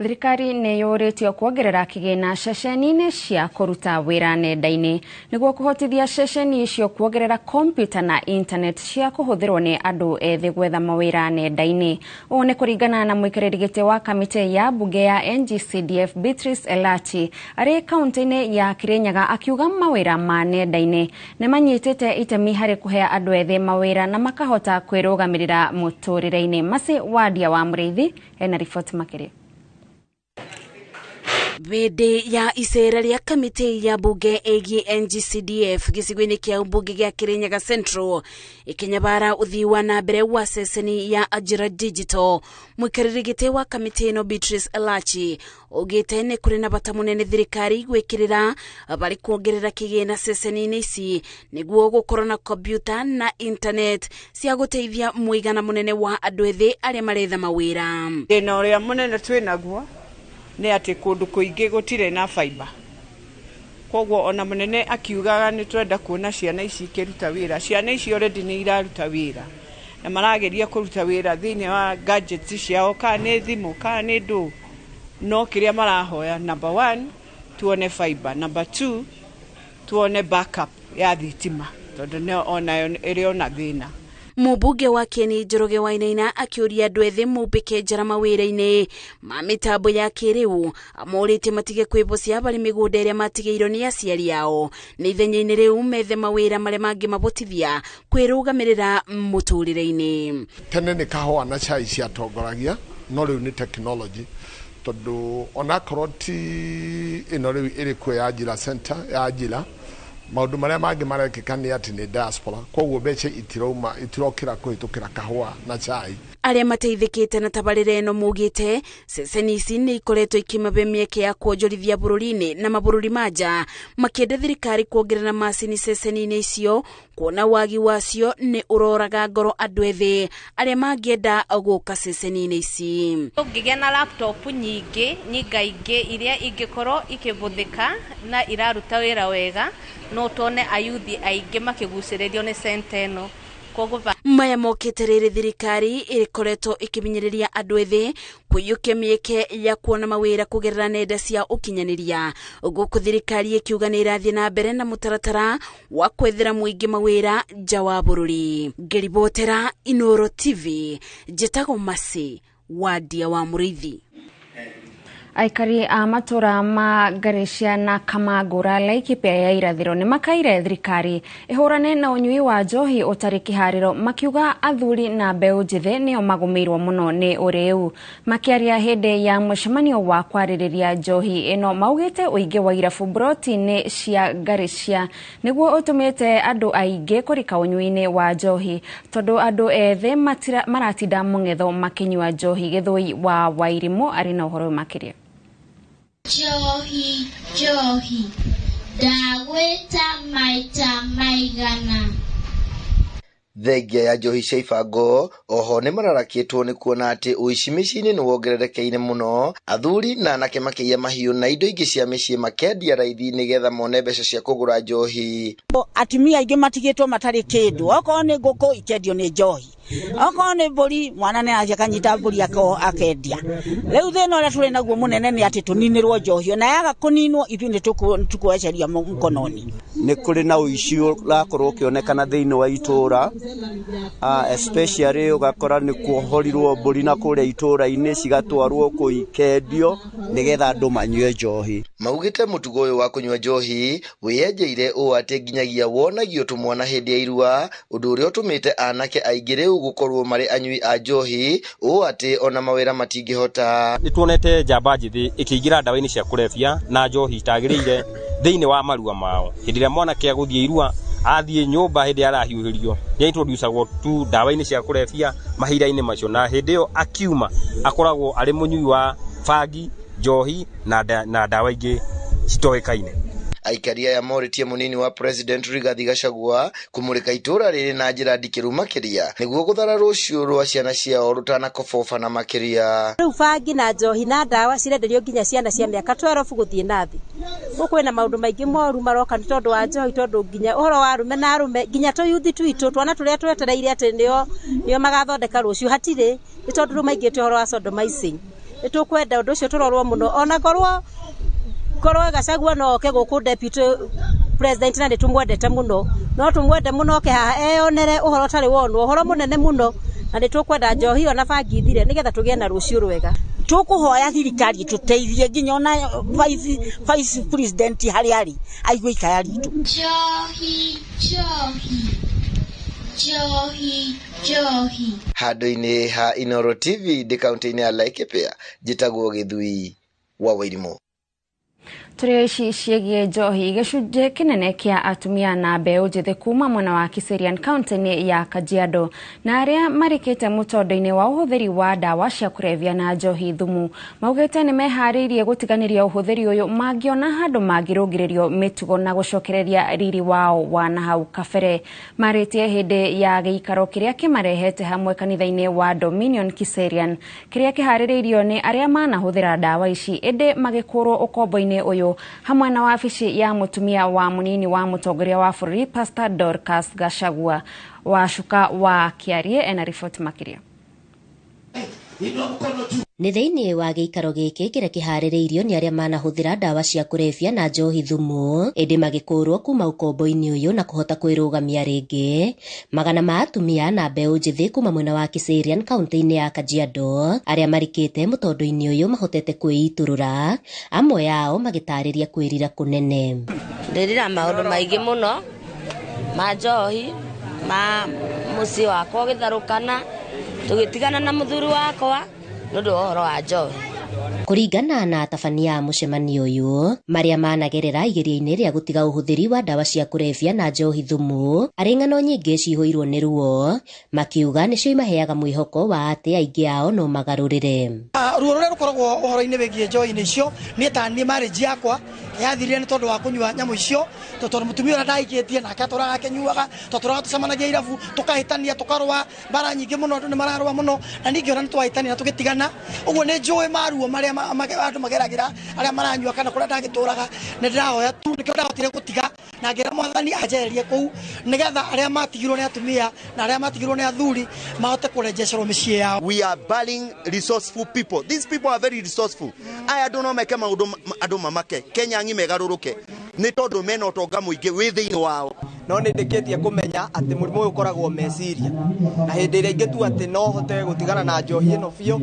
Thirikari nĩ yũrĩtio kuongerera kĩgĩna ceceni-inĩ cia kũruta wĩra nenda-inĩ nĩguo kũhotithia ceceni icio kuongerera kompiuta na internet cia kũhũthĩrwo nĩ andũ ethĩ gwetha mawĩra nenda-inĩ. Ũũ nĩ kũringana na mũikarĩri gĩtĩ wa kamĩtĩ ya mbunge ya NGCDF Beatrice Elachi arĩ kaunti-inĩ ya Kirinyaga akiuga mawĩra ma nenda-inĩ nĩ manyitĩte itemi harĩ kũhe andũ ethĩ mawĩra na makahota kwĩrũgamĩrĩra mũtũrĩre-inĩ. Masi Wadia wa Mũrĩithi ena riboti makĩria. Hĩndĩ ya icera rĩa kamĩtĩ ya mbunge ĩgiĩ NGCDF gĩcigo-inĩ kĩa mbunge gĩa Kirinyaga Central ĩkĩnyabara ũthii wa na mbere wa ceceni ya Ajira Digital, mũikarĩri gĩtĩ wa kamĩtĩ ĩno Beatrice Elachi augĩte nĩ kũrĩ na bata mũnene thirikari gwĩkĩrĩra barĩ kuongerera kĩgĩna ceceni-inĩ ici nĩguo gũkorwo na kompiuta na internet cia gũteithia mũigana mũnene wa andũ ethĩ arĩa maretha mawĩra. Thĩna ũrĩa mũnene twĩ naguo nĩ atĩ kũndũ kũingĩ gũtirĩ na fiber, koguo ona mũnene akiugaga nĩ twenda kuona ciana ici ikĩruta wĩra, ciana ici already nĩ iraruta wĩra na marageria kũruta wĩra thĩinĩ wa gadgets ciao, kana nĩ thimũ kana nĩ ndũ, no kĩrĩa marahoya number 1 tuone fiber, number 2 tuone backup ya thitima tondũ onayo ĩrĩ ona thĩna. Mũmbunge wa Kieni Njoroge Wainaina akĩũria andũ ethĩ mombĩke njara mawĩra-inĩ ma mĩtambo ya kĩrĩu, amorĩtie matige kwĩbocia barĩ mĩgũnda ĩrĩa matigĩirwo nĩ aciari ao, nĩ ithenya-inĩ rĩu methe mawĩra marĩa mangĩmabotithia kwĩrũgamĩrĩra mũtũrĩre-inĩ. Tene nĩ kahũa na chai ciatongoragia, no rĩu nĩ technology, tondũ onakorwo ti ĩno rĩu ĩrĩ kuo ya Ajira Center ya Ajira, maũndũ marĩa mangĩ marekĩka nĩ atĩ nĩ diaspora, koguo mbeca itirauma itirokĩra kũhĩtũkĩra kahũa na chai. Arĩa mateithĩkĩte na tabarĩra ĩno maugĩte ceceni ici nĩ ikoretwo ikĩmahe mĩeke ya kuonjorithia bũrũri-inĩ na mabũrũri ma nja, makĩenda thirikari kuongerera macini ceceni-inĩ icio kuona wagi wacio nĩ ũroraga ngoro andũ ethĩ arĩa mangĩenda gũka ceceni-inĩ ici. Ũngĩgĩa na laptop nyingĩ nyingaingĩ iria ingĩkorwo ikĩhũthĩka na iraruta wĩra wega, no tuone ayuthi aingĩ makĩgucĩrĩrio nĩ centa ĩno. Maya mokĩte rĩrĩ thirikari ĩkoretwo ĩkĩmenyereria andũ ethĩ kũiyũkia mĩeke ya kuona mawĩra kũgerera nenda cia ũkinyanĩria, gũkũ thirikari ĩkiuga nĩ ĩrathiĩ na mbere na mũtaratara wa kwethera mũingĩ mawĩra nja wa bũrũri. Ngĩribotera Inooro TV, njĩtagwo Masi Wadia wa Mũrĩithi. Aikari a matura ma Garcia na Kamagura Laikipia ya irathiro ni makaire thirikari ihurane na unyui wa njohi utari kihariro, makiuga athuri na mbeu njithi nio magumiirwo muno ni uriu. Makiaria hindi ya mucemanio wa kwaririria njohi ino maugite uingi wa irabu broti-ini cia Garcia niguo utumite andu aingi kurika unyui-ini wa njohi tondu andu ethe maratinda mung'etho makinyua njohi. Githui wa Wairimu ari na uhoro makiria. Njohi, njohi, ndagwĩta maita maigana. Thengia ya njohi cia ibango oho nĩ mararakĩtwo nĩ kuona atĩ ũici mĩciĩ-inĩ nĩ wongererekeire mũno, athuri na anake makĩiya mahiũ na indo ingĩ cia mĩciĩ makendia raithi nĩgetha mone mbeca cia kũgũra njohi. Atumia aingĩ matigĩtwo matarĩ kĩndũ, okorwo nĩ ngũkũ ikendio nĩ njohi, okorwo nĩ mbũri mwana nĩ arathiĩ akanyita mbũri akendia. Rĩu thĩna ũrĩa tũrĩ naguo mũnene nĩ atĩ tũninĩrwo njohi, ona yaga kũninwo ithuĩ nĩ tũkweheria mkononi. Nĩ kũrĩ na ũici ũrakorwo ũkĩonekana thĩinĩ wa itũũra, especially ũgakora nĩ kuohorirwo mbũri na kũrĩa itũũra-inĩ cigatwarwo kũu ikendio nĩgetha andũ manyue njohi. Maugĩte mũtugo ũyũ wa kũnyua njohi wĩyenjeire ũũ atĩ nginyagia wonagio tũmwana hĩndĩ ya irua, ũndũ ũrĩa ũtũmĩte anake aingĩ rĩu gũkorwo marĩ anyui a njohi ũũ atĩ ona mawĩra matingĩhota. Nĩ tuonete njamba njĩthĩ ĩkĩingĩra ndawa-inĩ cia kũrebia na njohi itagĩrĩire thĩinĩ wa marua mao. Hĩndĩ ĩrĩa mwanake agũthiĩ irua athiĩ nyũmba hĩndĩ arahiũhĩrio nĩ introducagwo tu ndawa-inĩ cia kũrebia mahinda-inĩ macio, na hĩndĩ ĩyo akiuma akoragwo arĩ mũnyui wa bangi, njohi na ndawa ingĩ citoĩkaine. Aikari aya morĩtie mũnini wa President Rigathi Gachagua kũmũrĩka itũũra rĩrĩ na njĩra ndikĩru makĩria nĩguo gũthara rũciũ rwa ciana ciao rũtanakobobana makĩria. Rĩu bangi na njohi na ndawa cirenderio nginya ciana cia mĩaka 12 gũthiĩ na thĩ. Gũkũ kwĩna maũndũ maingĩ moru maroka nĩ tondũ wa njohi, tondũ nginya ũhoro wa arũme na arũme, nginya tũyuthi twitũ, twana tũrĩa twetereire atĩ nĩo magathondeka rũciũ hatirĩ, nĩ tondũ rĩu maingĩte ũhoro wa sodomizing. Nĩ tũkwenda ũndũ ũcio tũrorwo mũno, ona korwo Gachagua no oke gũkũ deputy president na nĩ tũmwendete mũno, no tũmwende mũno oke haha eyonere ũhoro ũtarĩ wonwo, ũhoro mũnene mũno, na nĩ tũkwenda njohi ĩyo na bangi ithire nĩgetha tũgĩe na rũciũ rwega. Tũkũhoya thirikari tũteithie nginya ona vice president harĩa arĩ aigue ikaya ritũ. Njohi, njohi, njohi, njohi. Handũ-inĩ ha Inooro TV ndĩ kaunti-inĩ ya Laikipia, njĩtagwo Gĩthui wa Wairimũ. Tũrĩ ici ciĩgiĩ njohi, gĩcunjĩ kĩnene kĩa atumia na mbeũ njĩthĩ kuma mwena wa Kiserian kaunti-inĩ ya Kajiado na arĩa marikĩte mũtondo-inĩ wa ũhũthĩri wa ndawa cia kũrebia na njohi thumu maugĩte nĩ meharĩirie gũtiganĩria ũhũthĩri ũyũ mangĩona handũ mangĩrũngĩrĩrio mĩtugo na gũcokereria riri wao wa nahau kabere. Marĩtie hĩndĩ ya gĩikaro kĩrĩa kĩmarehete hamwe kanitha-inĩ wa Dominion Kiserian kĩrĩa kĩharĩrĩirio nĩ arĩa manahũthĩra ndawa ici ĩndĩ magĩkũrwo ũkombo-inĩ ũyũ hamwe na wabici ya mũtumia wa mũnini wa mũtongoria wa bũrũri Pastor Dorcas Gachagua. Wacuka wa Kĩarie ena riboti makĩria. Nĩ thĩinĩ wa gĩikaro gĩkĩ kĩrĩa kĩharĩrĩirio nĩ arĩa manahũthĩra ndawa cia kũrebia na njohi thumu ĩndĩ magĩkũrwo kuma ũkombo-inĩ ũyũ na kũhota kwĩrũgamia rĩngĩ. Magana ma atumia na mbeũ njĩthĩ kuma mwena wa Kiserian kaunti-inĩ ya Kajiado arĩa marikĩte mũtondo-inĩ ũyũ mahotete kwĩitũrũra, amwe ao magĩtarĩria kwĩrira kũnene. Ndĩrira maũndũ maingĩ mũno ma njohi, ma mũciĩ wakwa ũgĩtharũkana, tũgĩtigana na mũthuri wakwa nĩ ũndũ wa ũhoro wa njohi. Kũringana na atabania a mũcemanio ũyũ, marĩa managerera igeria-inĩ rĩa gũtiga ũhũthĩri wa ndawa cia kũrebia na njohi thumu, arĩ ng'ano nyingĩ cihũirwo nĩ ruo, makiuga nĩcio imaheaga mwĩhoko wa atĩ aingĩ ao no magarũrĩre. Ruo rũrĩa rũkoragwo ũhoro-inĩ wĩgiĩ njohi-inĩ icio, niĩ ta niĩ marriage yakwa yathirire nĩ tondũ wa kũnyua nyamũ icio, tondũ mũtumia ũrĩa ndaikĩtie nake atũraga akĩnyuaga, twatũraga tũcemanagia irabu, tũkahĩtania, tũkarũa mbara nyingĩ mũno, andũ nĩ mararũa mũno, na niĩ ngĩona nĩ twahĩtania na tũgĩtigana. Ũguo nĩ njũĩ maruo marĩa andũ mageragĩra arĩa maranyua kana kũrĩa ndagĩtũraga, nĩ ndĩrahoya tu nĩkĩo ndahotire gũtiga na ngĩra mwathani anjeherie kũu nĩgetha arĩa matigirwo nĩ atumia na arĩa matigirwo nĩ athuri mahote kũrejecerwo mĩciĩ yao. We are battling resourceful people. These people are very resourceful. Aya andũ no meke maũndũ andũ mamake Kenya ng'ima ĩgarũrũke nĩ tondũ mena ũtonga mũingĩ wĩ thĩinĩ wao. No nĩ ndĩkĩtie kũmenya atĩ mũrimũ ũyũ ũkoragwo meciria, na hĩndĩ ĩrĩa ingĩtua atĩ no hote gũtigana na njohi ĩno biũ,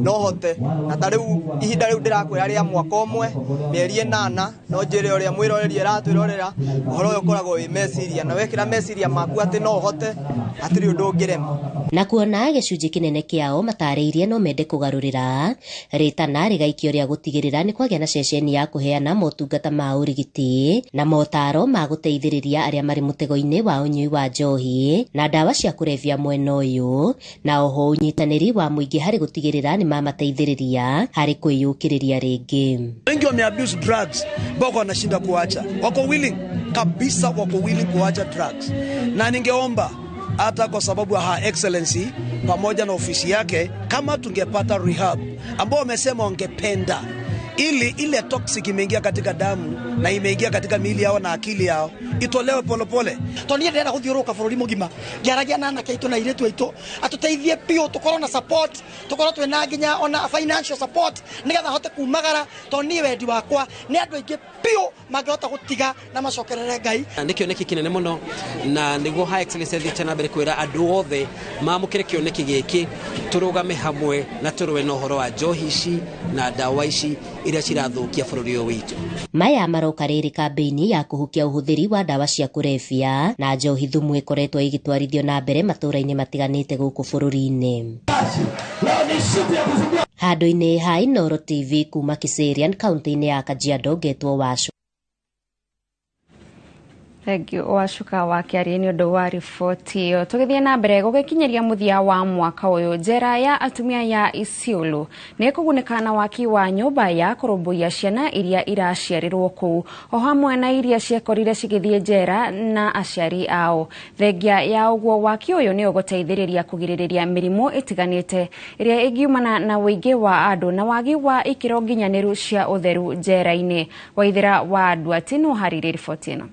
no hote. Na ta rĩu ihinda rĩu ndĩrakwĩra rĩa mwaka ũmwe, mĩeri 8, no njĩre ũrĩa mwĩroreri aratwĩrorera, ũhoro ũyũ ũkoragwo wĩ meciria, na wekĩra meciria maku atĩ no ũhote, hatirĩ ũndũ ũngĩrema. Na kuona gĩcunjĩ kĩnene kĩao matarĩirie no mende kũgarũrĩra, rĩtana rĩgaikio rĩa gũtigĩrĩra nĩ kwagĩa na ceceni ya kũheana motungata ma ũrigiti na motaro ma gũteithĩrĩria arĩa marĩ mũtego-inĩ wa ũnyui wa njohi na ndawa cia kũrebia mwena ũyũ, na oho ũnyitanĩri wa mũingĩ harĩ gũtigĩrĩra nĩ mamateithĩrĩria harĩ kwĩyũkĩrĩria rĩngĩ. Wengi wame abuse drugs mpaka wanashinda kuacha, wako willing kabisa, wako willing kuacha drugs, na ningeomba hata kwa sababu ya Her Excellency pamoja na ofisi yake, kama tungepata rehab ambao wamesema wangependa, ili ile toxic imeingia katika damu na imeingia katika miili yao na akili yao itolewe polepole. Tondũ niĩ ndĩrenda gũthiũrũrũka bũrũri mũgima ngĩaragia na anake aitũ na airĩtu aitũ atũteithie biũ, tũkorwo na support, tũkorwo twĩna nginya ona financial support nĩgetha hote kumagara, tondũ niĩ wendi wakwa nĩ andũ aingĩ biũ mangĩhota gũtiga na macokerere Ngai. Nĩ kĩoneki kĩnene mũno, na nĩguo Her Excellency athiĩte na mbere kwĩra andũ othe mamũkĩre kĩoneki gĩkĩ, tũrũgame hamwe na tũrũe na ũhoro wa njohi ici na ndawa ici iria cirathũkia bũrũri ũyũ witũ. Maya maroka rĩrĩ kambĩini ya kũhukia ũhũthĩri wa ndawa cia kũrebia na njohi thumu ĩkoretwo ĩgĩtwarithio na mbere matũũra-inĩ matiganĩte gũkũ bũrũri-inĩ. Handũ-inĩ ha Inooro TV kuma Kiserian kaunti-inĩ ya Kajiado, ngetwo Wacu. Thank you Wacuka wa Kĩarie nĩ ũndũ wa riboti ĩyo. Tũgĩthiĩ na mbere gũgĩkinyĩria mũthia wa mwaka ũyũ, njera ya atumia ya Isiolo nĩ ĩkũgunĩka na waki wa nyũmba ya kũrũmbũiya ciana iria iraciarĩrwo kũu o hamwe na iria ciekorire cigĩthiĩ njera na aciari ao. Thengia ya ũguo, waki ũyũ nĩ ũgũteithĩrĩria kũgirĩrĩria mĩrimũ ĩtiganĩte ĩrĩa ĩngiumana na ũingĩ wa andũ na wagi wa ikĩro nginyanĩru cia ũtheru njera-inĩ. Waithĩra wa Nduati nĩ ũharĩirie riboti ĩno.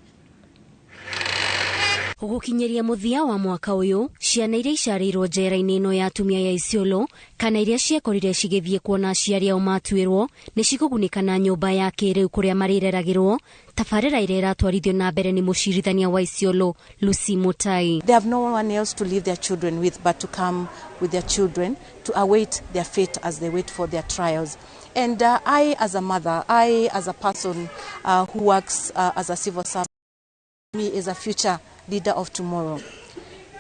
Gũkinyĩria mũthia wa mwaka ũyũ, ciana iria icarĩirwo njera-inĩ ĩno ya atumia ya Isiolo kana iria ciekorire cigĩthiĩ kuona aciari ao matuĩrwo nĩ cikũgunĩka na nyũmba ya kĩrĩu kũrĩa marĩreragĩrwo, tabarĩra ĩrĩa ĩratwarithio na mbere nĩ mũcirithania wa Isiolo Lucy Mutai. They have no one else to leave their children with but to come with their children to await their fate as they wait for their trials. And I, as a mother, I, as a person who works as a civil servant, me as a future leader of tomorrow.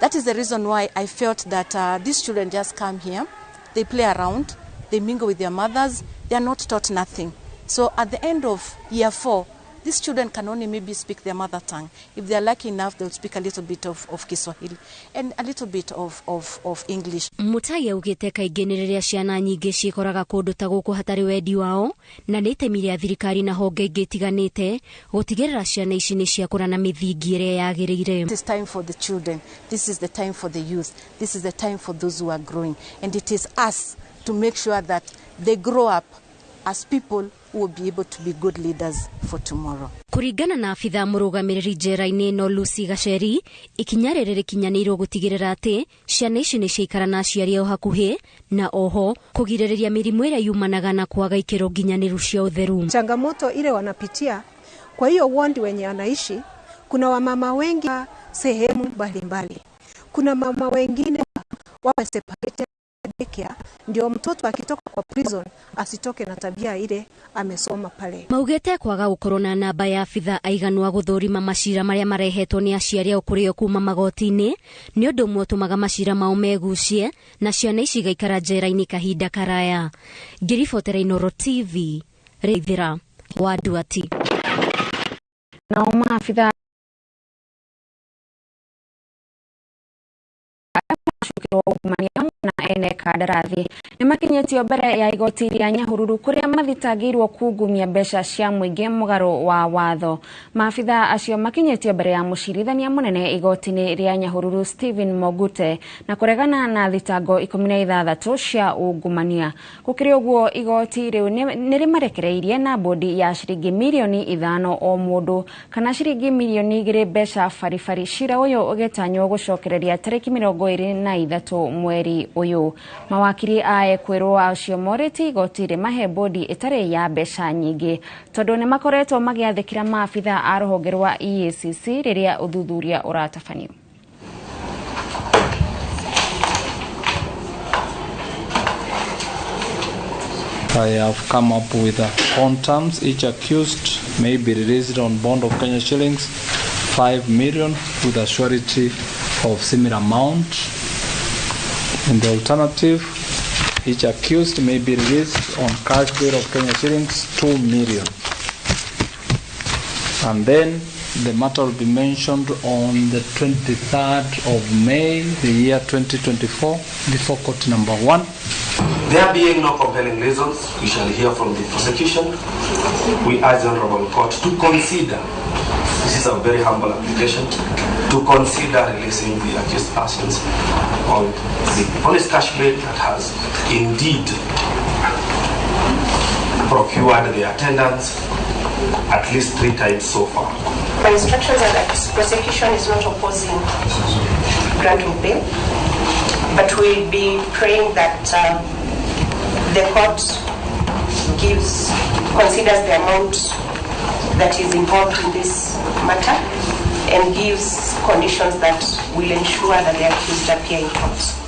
That is the reason why I felt that these children just come here, they play around, they mingle with their mothers, they are not taught nothing. So at the end of year 4, these children can only maybe speak their mother tongue. If they are lucky enough, they'll speak a little bit of Kiswahili and a little bit of English. Mutai augĩte kaingĩ nĩ rĩrĩa ciana nyingĩ ciĩkoraga kũndũ ta gũkũ hatarĩ wendi wao, na nĩ itemi rĩa thirikari na honge ingĩ itiganĩte gũtigĩrĩra ciana ici nĩ ciakũra na mĩthingi ĩrĩa yagĩrĩire. It is time for the children. This is the time for the youth. This is the time for those who are growing. And it is us to make sure that they grow up as people who will be able to be good leaders for tomorrow. Kũringana na abitha mũrũgamĩrĩri njera-inĩ ĩno Lucy Gacheri, ikinya rĩrĩ rĩkinyanĩirwo gũtigĩrĩra atĩ ciana ici nĩ ciaikara na aciari ao hakuhĩ na oho kũgirĩrĩria mĩrimũ ĩrĩa yumanaga na kwaga ikĩro nginyanĩru cia ũtheru. Changamoto ile wanapitia kwa hiyo ward wenye anaishi, kuna wamama wengi sehemu mbalimbali, kuna mama wengine wawe separated daycare, ndio mtoto akitoka kwa prison asitoke na tabia ile amesoma pale. Maugĩte kwaga gũkorwo na namba ya abitha aiganu a gũthũrima macira marĩa marehetwo nĩ aciari ao kũrĩo kuma magoti-inĩ nĩ ũndũ ũmwe ũtũmaga macira mao megucie na ciana ici igaikara njera-inĩ kahinda karaya. Ngĩribotera Inooro TV, Rĩithĩra wa Nduati. Nao maabitha na ene kandarathi nĩ makinyĩtio mbere ya igoti rĩa Nyahururu kũrĩa mathitangĩirwo kungumia mbeca cia mũingĩ mũgarũ wa watho. Maabitha acio makinyĩtio mbere ya mũcirithania mũnene igoti-inĩ rĩa Nyahururu Stephen Mogute na kũregana na thitango 16 cia ungumania. Gũkĩrĩ ũguo, igoti rĩu nĩ rĩmarekereirie na bodi ya ciringi mirioni 5 o mũndũ kana ciringi mirioni 2 mbeca baribari. Cira ũyũ ũgĩtanywo gũcokereria tarĩki 23 mweri ũyũ. Mawakiri a ekwĩrwo acio morĩtie igoti rĩmahe bodi ĩtarĩ ya mbeca nyingĩ tondũ nĩ makoretwo magĩathĩkĩra maabitha a rũhonge rwa EACC rĩrĩa ũthuthuria ũratabanio. I have come up with on terms. Each accused may be released on bond of Kenya shillings 5 million with a surety of similar amount. In the alternative, each accused may be released on cash bail of Kenya shillings 2 million. And then the matter will be mentioned on the 23rd of May, the year 2024, before court number 1. There being no compelling reasons, we shall hear from the prosecution. We urge the Honorable Court to consider, this is a very humble application, to consider releasing the accused persons on the police cash bail that has indeed procured the attendance at least 3 times so far. My instructions are that prosecution is not opposing grant of bail, but we'll be praying that the court considers the amount that is involved in this matter and gives conditions that will ensure that the accused appear in court.